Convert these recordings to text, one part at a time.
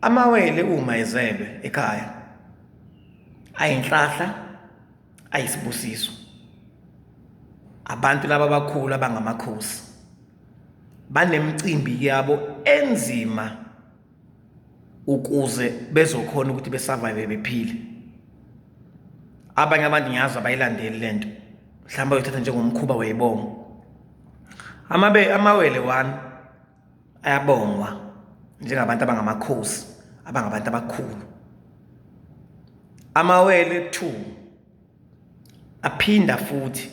Amawele uma ezelwe ekhaya ayinhlahla, ayisibusiso. Abantu laba abakhulu abangamakhosi banemicimbi yabo enzima ukuze bezokhona ukuthi besurvive bephile. Abanye abantu ngiyazi abayilandeli lento, mhlawumbe bayothatha njengomkhuba weyibongo. Amabe amawele one ayabongwa njengabantu abangamakhosi, abangabantu abakhulu. Amawele 2 aphinda futhi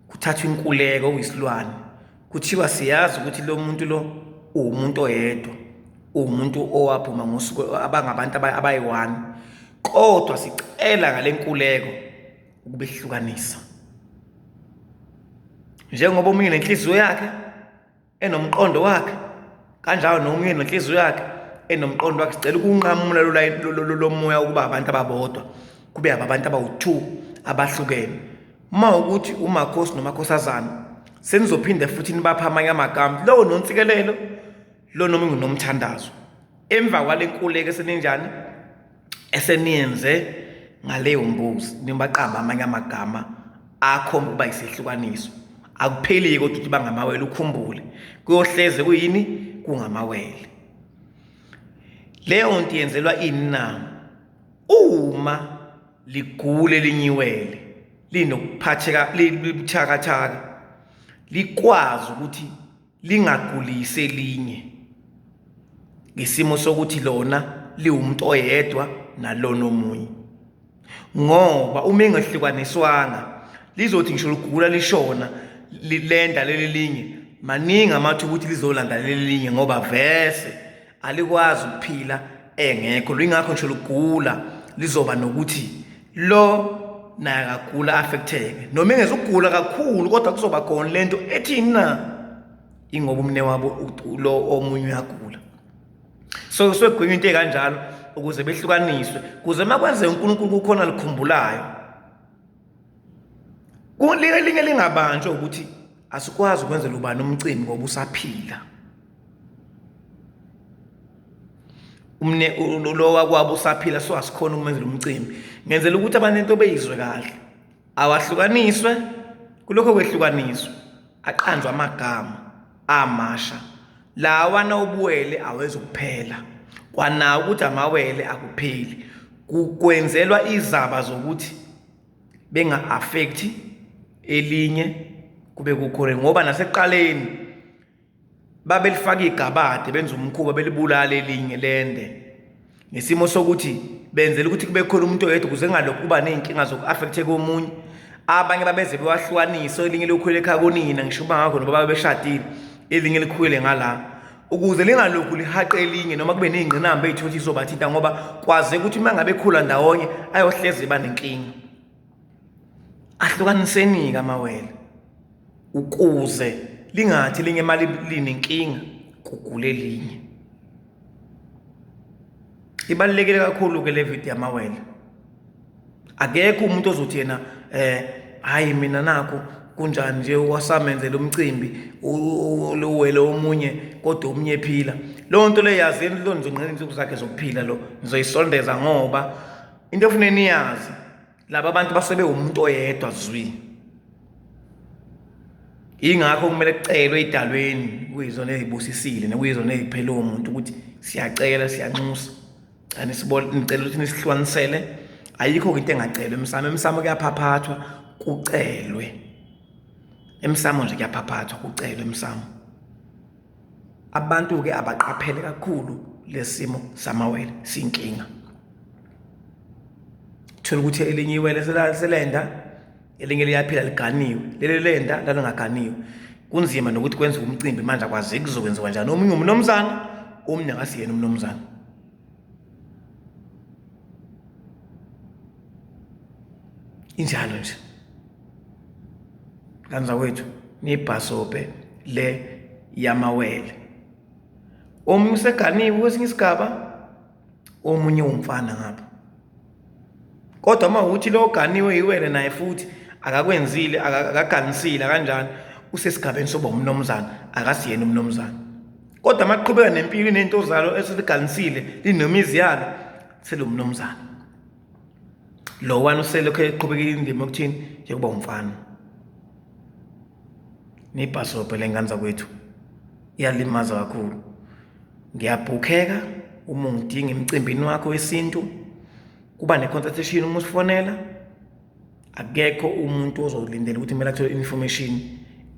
kuthathwa inkuleko okuyisilwane, kuthiwa siyazi ukuthi lo muntu lo uwumuntu oyedwa, uwumuntu owaphuma ngosuku abangabantu abayi-one, kodwa sicela ngale nkuleko ukubehlukanisa. Njengoba omunye nenhliziyo yakhe enomqondo wakhe, kanjalo nomunye nenhliziyo yakhe enomqondo wakhe, sicela ukunqamula lo moya ukuba abantu ababodwa kube abantu abawu-two abahlukene. Uma ukuthi umakhosi nomakhosazana senizophinde futhi nibaphe amanye amagama, lowo nontsikelelo, lo noma ngunomthandazo. Emva kwale nkuleko eseninjani eseniyenze ngaleyo mbuzi, nibaqamba amanye amagama akhomba ukuba isehlukaniso. Akupheli-ke kodwa ukuthi bangamawele, ukhumbule kuyohleze kuyini, kungamawele. Leyo nto yenzelwa ini na? Uma ligule elinye iwele linokuphatheka, libuthakathaka, likwazi ukuthi lingagulisi elinye ngesimo sokuthi lona liwumuntu oyedwa nalona omunye, ngoba uma engehlukaniswanga lizothi ngisho ligula lishona lenda leli linye, maningi amathuba ukuthi lizolanda leli linye ngoba vese alikwazi ukuphila engekho. Ingakho ngisho ligula lizoba nokuthi lo naye akagula affecteke, noma engezukugula kakhulu, kodwa kuzoba khona lento ethini na, ingoba umne wabo lo omunye uyagula. So kusuke into ekanjalo ukuze behlukaniswe, kuze makwenzeka uNkulunkulu kukhona likhumbulayo, kulinye lingabanjwa ukuthi asikwazi ukwenzela ubani umcimbi ngoba usaphila. Umne lo wakwabo usaphila, so asikhona ukumenzela umcimbi. Ngenzela ukuthi abantu into beyizwe kahle, awahlukaniswe kulokho kwehlukaniswa, aqanjwe amagama amasha lawa nawubuwele awezukuphela, kwanawo ukuthi amawele akupheli, kwenzelwa izaba zokuthi benga-affect elinye kube kukhona, ngoba nasekuqaleni babelifaka igabade benza umkhuba belibulala elinye lende ngesimo sokuthi benzela ukuthi kube khona umuntu oyedwa ukuze kungalokhu kuba ney'nkinga zoku-affecteka omunye. Abanye babeze bewahlukanise, elinye liyokhulele ekhaya konina, ngisho uba ngakho noba babeshadile, elinye likhulele ngala, ukuze lingalokhu lihaqe elinye noma kube ney'ngqinamba ey'thola ukuthi izobathinta, ngoba kwazeka ukuthi uma ngabe ekhula ndawonye ayohleze eba nenkinga. Ahlukaniseni-ke amawele ukuze lingathi elinye uma linenkinga kugule elinye. Ibalulekile kakhulu-ke le video yamawele. Akekho umuntu ozothi yena hhayi mina nakhu kunjani nje wasamenzela umcimbi uwele omunye kodwa omunye ephila. Leyo nto leyo yazini, lo nizonqena iy'nsuku zakhe zokuphila lo, nizoyisondeza, ngoba into efune niyazi laba bantu basuke bewumuntu oyedwa zwi. Yingakho kumele kucelwe ey'dalweni kuyizona ey'busisile nekuyizona ey'phele umuntu ukuthi siyacela, siyanxusa, nicela ukuthi nisihlukanisele. Ayikho-ke into engacelwa emsamo, emsamo kuyaphaphathwa kucelwe, emsamo nje kuyaphaphathwa kucelwe emsamo. Abantu-ke abaqaphele kakhulu lesimo samawele, siyinkinga. Thola ukuthi elinye iwele selenda, elinye liyaphila liganiwe, leli lenda lalingaganiwe. Kunzima nokuthi kwenziwe umcimbi manje, akwazeki kuzokwenziwa njani. Omunye umnomzana, omunye akasiyena umnomzana. Injalo nje. Kanzakwethu nibhasobhe le yamawele. Omunye useganiwe kwesinye isigaba, omunye umfana ngapha. Kodwa uma ukuthi lo oganiwe iwele naye futhi akakwenzile, akaganisile kanjani, usesigabeni soba umnomzana, akasiyena umnomzana. Kodwa maqhubeka nempilo inento zalo eseliganisile linemizi yalo selumnumzana. Lo wani uselokhu eqhubeka indima yokuthini yokuba umfana. Nibhasobhe lengane zakwethu iyalimaza kakhulu. Ngiyabhukheka uma ungidinga emcimbini wakho wesintu kuba ne-consultation uma usifonela akekho umuntu ozolindela ukuthi kumele athole information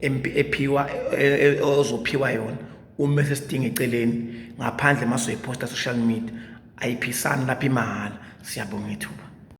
ephiwa e, e, ozophiwa yona uma sesidinga eceleni ngaphandle mase uyiposta social media ayiphisani lapha imahhala siyabonga ithuba.